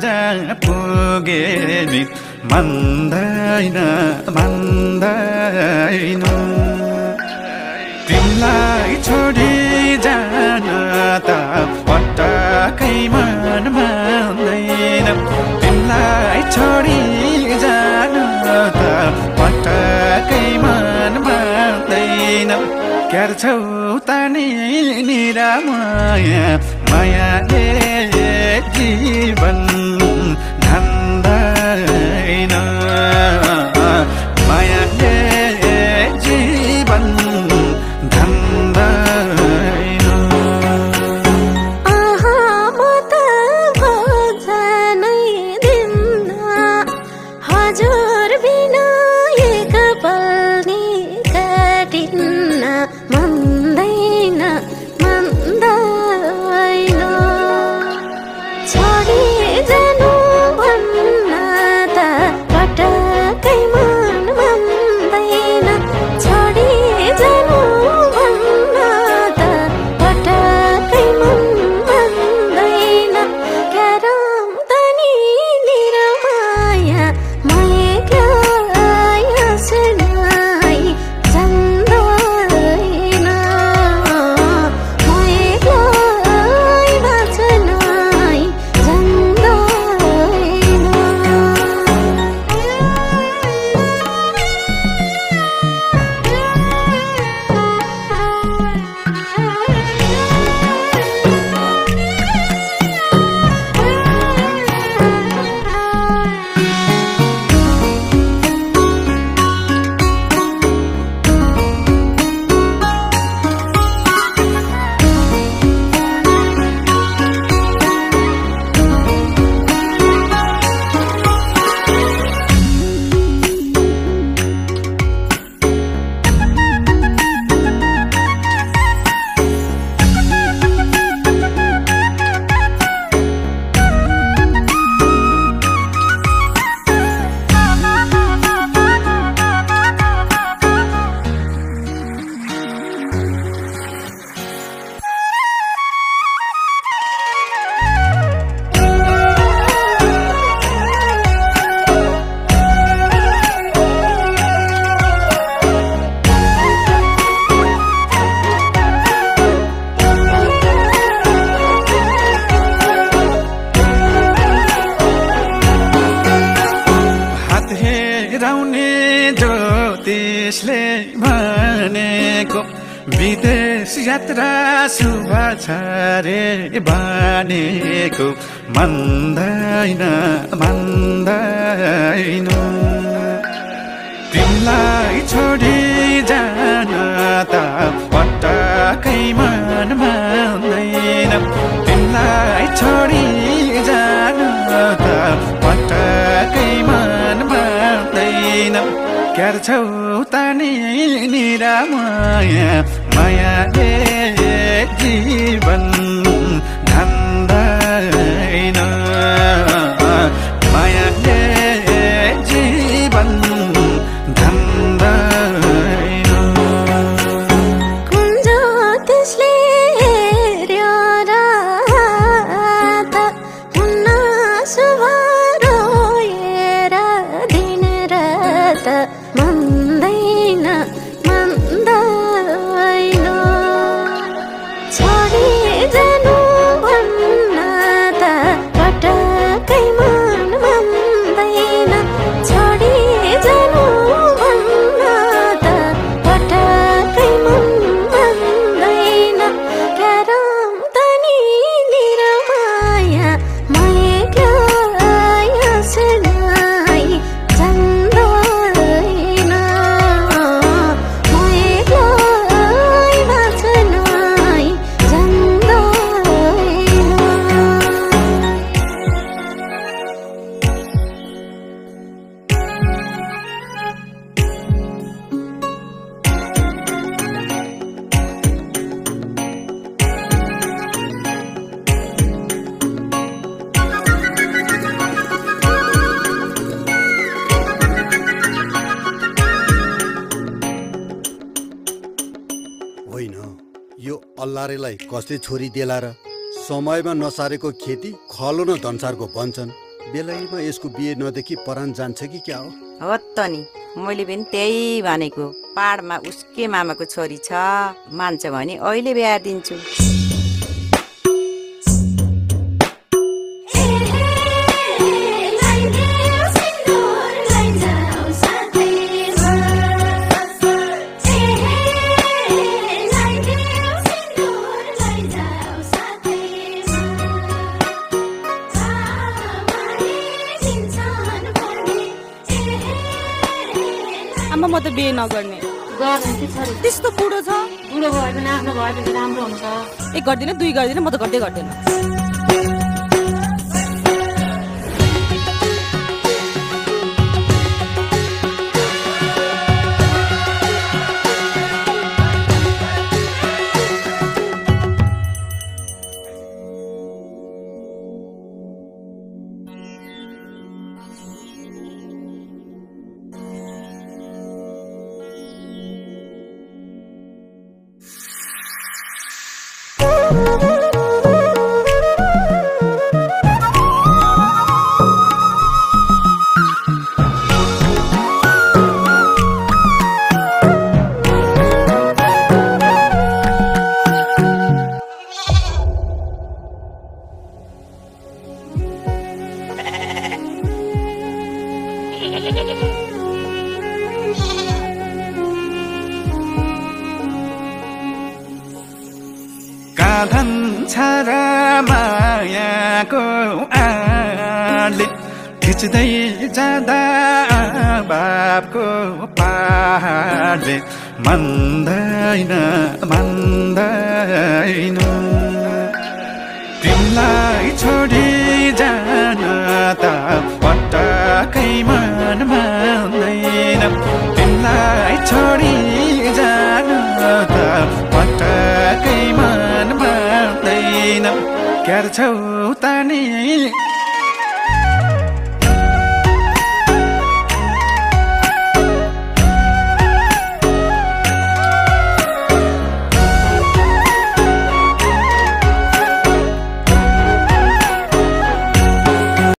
जहाँ पुगे नि मान्दैन मान्दैन तिमीलाई छोडी जान त पटक्कै मन मान्दैन तिमीलाई छोडी जान त पटक्कै मन मान्दैन क्यार छौ तानी निरामया मायाले जीवन धान्दैन मायाले जीवन धान्दैन आहा म त भजनै दिन्न हजुर बिना एक पल नि काटिन्न मान्दैन मान्दैन छोडी जानु भन्न त पटक्कै मन मान्दैन छोडी जानु भन्न त पटक्कै मन मान्दैन क्यारम त नि निरमाया म एक्लै हाँस्नै जान्दैन म एक्लै बाँच्नै हेराउने ज्योतिषले भनेको विदेश यात्रा शुभ छ रे भनेको मान्दैन मान्दैन तिमीलाई छोडी जान त पटक्कै मन मान्दैन तिमीलाई छोडी जान त पटक्कै मन मान्दैन क्यार छौ तानी निरामया मायाले जीवन धान्दैन मायाले जीवन धान्दैन कुन ज्योतिषले हेर्यो रात हुन्न शुभ रोएर दिन रात मान्दैन मान्दैन छोडी जानु भन्न त पटक्कै मन मान्दैन छोडी जानु भन्न त पटक्कै मन मान्दैन क्यारम त नि निरमाया म एक्लै हाँस्नै जान्दैन म एक्लै बाँच्नै होइन यो अल्लारेलाई कसले छोरी देला र समयमा नसारेको खेती खलो न धनसारको भन्छन्। बेलैमा यसको बिहे नदेखि परान जान्छ कि क्या हो? हो त नि, मैले पनि त्यही भनेको। पाहाडमा उसकै मामाको छोरी छ, मान्छ भने अहिले बिहा दिन्छु। आमा म त बिहे नगर्ने। त्यस्तो बुढो छ, बुढो भयो भने आफ्नो भयो भने राम्रो हुन्छ। एक गर्दिन, दुई गर्दिन, म त गर्दै गर्दैन। काँधन्छ र मायाको आडले खिच्दै जाँदा बाबको पाहाडले मान्दैन मान्दैन तिमीलाई छोडी जान त पटक्कै मन मान्दैन तिमीलाई छोडी जान त पटक्कै मन मान्दैन क्यार छौ